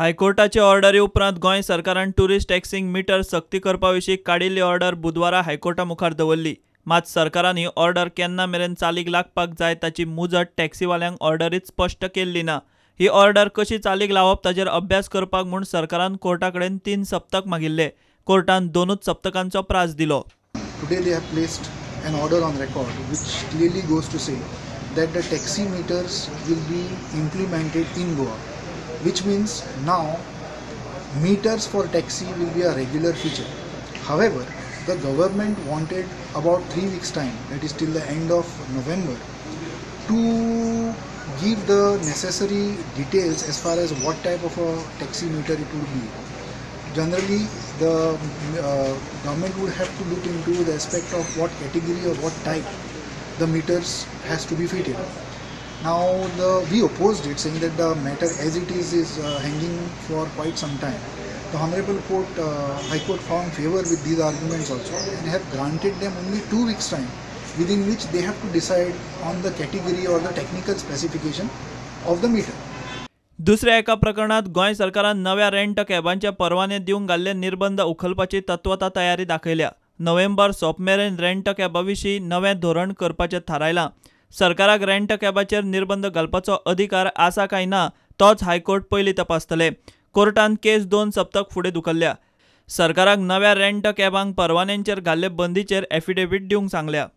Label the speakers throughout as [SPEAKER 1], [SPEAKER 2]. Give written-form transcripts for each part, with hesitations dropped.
[SPEAKER 1] हायकोर्टाचे ऑर्डरी उपरांत गोंय सरकारान टुरिस्ट टॅक्सींक मिटर सक्ती करपा विशीं काडिल्ली ऑर्डर बुधवारा हायकोर्टा मुखार दवरली. मात सरकारान ही ऑर्डर केन्ना मेरेन चालीक लागपाक जाय ताची मुजत टॅक्सीवाल्यांक ऑर्डरीत स्पश्ट केल्ली ना. ही ऑर्डर कशी चालीक लावप ताचेर अभ्यास करपाक म्हूण सरकारान कोर्टा कडेन 3 सप्तक मागिल्ले. कोर्टान 2 सप्तकांचो प्रास दिलो.
[SPEAKER 2] Today they have placed an order on record which clearly goes to say that the taxi meters will be implemented in Goa, which means now meters for taxi will be a regular feature. However, the government wanted about 3 weeks time, that is till the end of November, to give the necessary details as far as what type of a taxi meter it would be. Generally, the government would have to look into the aspect of what category or what type the meters has to be fitted. Now, we opposed it, saying that the matter as it is hanging for quite some time. The Honorable Court, High Court found favor with these arguments also and have granted them only 2 weeks time, within which they have to decide on the category or the technical specification of the meter.
[SPEAKER 1] दुसऱ्या एका प्रकरणात गोंय सरकारान नव्या rent कॅबांचे परवाने दिवंक घाल्ले निर्बंध उखलपाची तत्वता तयारी दाखयल्या. नोव्हेंबर सोंपमेरेन रेंट कॅबा विशीं नवें धोरण करपाचें थारायलां. सरकाराक रेंट कॅबाचेर निर्बंध घालपाचो अधिकार आसा काय ना तोच हायकोर्ट पयलीं तपासतले. कोर्टान केस 2 सप्तक फुडें धुकल्ल्या. सरकाराक नव्या रेंट कॅबांक परवान्यांचेर घाल्ले बंदीचेर एफिडेवीट दिवंक सांगल्या.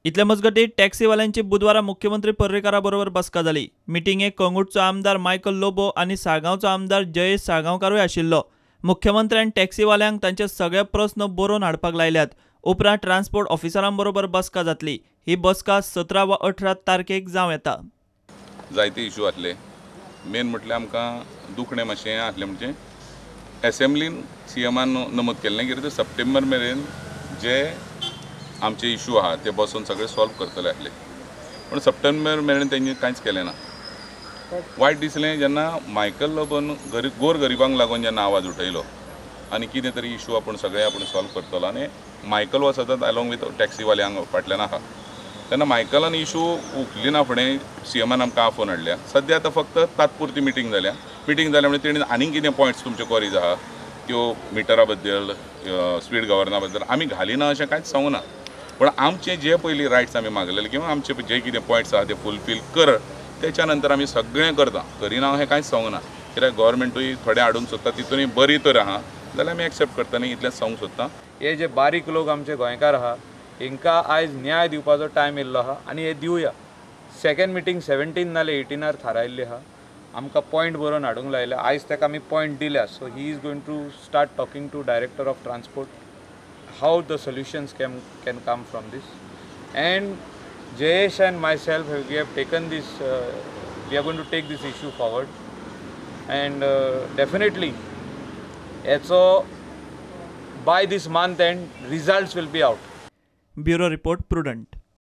[SPEAKER 1] इतले मजगतीं टॅक्सीवाल्यांची बुधवारा मुख्यमंत्री पर्रीकारा बरोबर बसका जाली. मिटिंगेक कळंगूटचो आमदार मायकल लोबो आनी साळगांवचो आमदार जयेश साळगांवकारूय आशिल्लो. मुख्यमंत्र्यान टॅक्सीवाल्यांक तांचे सगळे प्रस्न बरोवन हाडपाक लायल्यात. उपरांत ट्रान्सपोर्ट ऑफिसरां बरोबर बसका जातली. ही बसका 17 वा 18 तारखेक जावं येता.
[SPEAKER 3] जायते इशू आसले. मेन म्हटल्यार आमकां दुखणें मातशें आसलें म्हणजे एसेंब्लीन सीएमान नमूद केल्लें कितें सप्टेंबर मेरेन जे आमचे इशू आहा ते बसून सगळे सॉल्व करतले आसले, पूण सप्टेंबर मेरेन तेंचे कांयच केलें ना. वायट दिसलें जेन्ना मायकल लोबोन गोर गरिबांक लागून जेन्ना आवाज उठयलो आनी कितें तरी इशू आपूण सगळे आपूण सॉल्व करतलो आनी मायकल हो सतत अलोंग विथ टॅक्सीवाल्यांक फाटल्यान आहा, तेन्ना मायकलान इशू उखलिना फुडें सीएमान आमकां आफोवन हाडल्या. सद्या आतां फक्त तात्पुरती मिटींग जाल्या. मिटींग जाल्या म्हणजे तेणी आनीक कितें पॉयंट्स तुमचे क्वेरीज आहा त्यो मिटरा बद्दल, स्पीड गव्हर्ना बद्दल आमी घालिना अशें कांयच सांगूना, पण आमचे जे पयलीं रायट्स आमी मागलेले किंवा आमचे जे कितें पॉयंट्स आहा ते फुलफील कर, त्याच्या नंतर आमी सगळें करता. करिना हें कांयच सांगूना, कित्याक गव्हर्मेंटूय थोडें हाडूंक सोदता तितूनय बरी तर आहा जाल्यार आमी एक्सेप्ट करता न्ही, इतलेंच सांगूंक सोदता.
[SPEAKER 4] हे जे बारीक लोक आमचे गोंयकार आहा हेंकां आयज न्याय दिवपाचो टायम येयल्लो आहा आनी हे दिवया. सेकंड मिटींग 17 नाल्यार 18 थारायल्ली आहा. आमकां पॉयंट बरोवन हाडूंक लायले. आयज ताका आमी पॉयंट दिल्या. So he is going to start talking to director of transport how the solutions can come from this. And Jayesh and myself, we have taken this, we are going to take this issue forward, and definitely so by this month end results will be out.
[SPEAKER 1] Bureau Report, Prudent.